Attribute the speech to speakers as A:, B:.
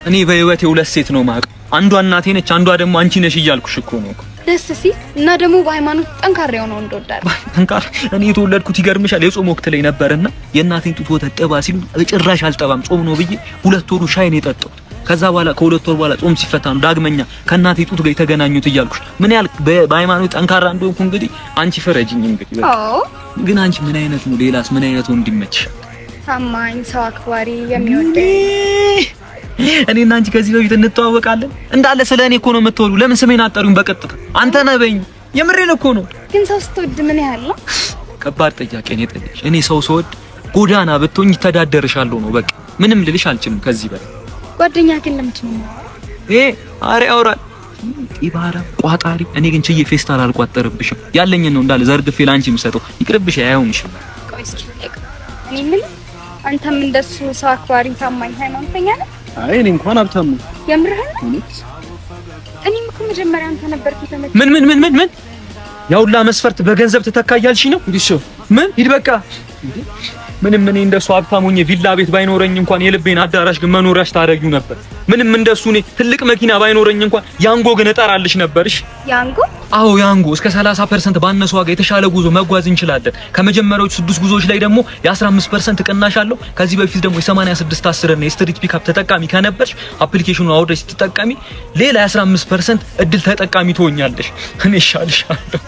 A: እኔ በህይወቴ ሁለት ሴት ነው ማቅ፣ አንዷ እናቴ ነች፣ አንዷ ደግሞ አንቺ ነሽ እያልኩሽ እኮ ነው።
B: ደስ ሲል እና ደግሞ በሃይማኖት ጠንካራ የሆነው እንደወዳለ
A: ጠንካራ። እኔ የተወለድኩት ይገርምሻል የጾም ወቅት ላይ ነበርና የእናቴን ጡት ወተት ጥባ ሲሉ በጭራሽ አልጠባም ጾም ነው ብዬ 2 ወሩ ሻይ ነው የጠጣሁት። ከዛ በኋላ ከ2 ወር በኋላ ጾም ሲፈታ ነው ዳግመኛ ከእናቴ ጡት ጋር የተገናኙት እያልኩሽ ምን ያህል በሃይማኖት ጠንካራ እንደሆንኩ እንግዲህ አንቺ ፍረጅኝ። እንግዲህ በቃ ግን አንቺ ምን አይነት ነው? ሌላስ ምን አይነት ወንድ ይመችሻል?
B: ታማኝ፣ ሰው አክባሪ፣ የሚወደኝ።
A: እኔና አንቺ ከዚህ በፊት እንተዋወቃለን። እንዳለ ስለ እኔ እኮ ነው የምትወሩ። ለምን ስሜን አጠሩኝ? በቀጥታ አንተ ነህ በይኝ። የምሬን እኮ ነው።
B: ግን ሰው ስትወድ ምን ያህል ነው?
A: ከባድ ጥያቄ ነው የጠየቅሽ። እኔ ሰው ስወድ ጎዳና ብትሆኝ ተዳደርሻለሁ ነው በቃ። ምንም ልልሽ አልችልም ከዚህ በላይ።
B: ጓደኛ ግን ለምንድን ነው?
A: ይሄ አሬ ያወራል ኢባራ ቋጣሪ። እኔ ግን ችዬ ፌስታል አልቋጠርብሽም። ያለኝን ነው እንዳለ ዘርግፌ ላንቺ የምሰጠው። ይቅርብሽ፣ አይሆንሽም።
B: ቆይ እስኪ ልጠይቅ። እኔ የምልህ አንተም እንደሱ ሰው አክባሪ፣ ታማኝ፣ ሃይማኖተኛ ነህ?
C: አይ እኔ እንኳን ሀብታም ነኝ።
B: የምርህን ነው? እኔም እኮ መጀመሪያ አንተ ነበርክ የተመቸኝ።
A: ምን ምን ምን ምን ምን ያውላ መስፈርት በገንዘብ ትተካ እያልሽኝ ነው?
C: እንዲህ
A: ምን ሂድ በቃ። ምንም እኔ እንደሱ ሀብታም ሆኜ ቪላ ቤት ባይኖረኝ እንኳን የልቤን አዳራሽ ግን መኖሪያሽ ታደርጊው ነበር። ምንም እንደሱ እኔ ትልቅ መኪና ባይኖረኝ እንኳን ያንጎ ግን እጠራልሽ ነበር። እሺ።
B: ያንጎ?
A: አዎ ያንጎ። እስከ 30% ባነሰ ዋጋ የተሻለ ጉዞ መጓዝ እንችላለን። ከመጀመሪያዎቹ ስድስት ጉዞዎች ላይ ደግሞ የ15% ቅናሽ አለው። ከዚህ በፊት ደግሞ የ86 10 እና የ street pickup ተጠቃሚ ከነበርሽ application ኑን አውርደሽ ስትጠቀሚ ሌላ የ15% እድል ተጠቃሚ ትሆኛለሽ። እኔ እሻልሻለሁ።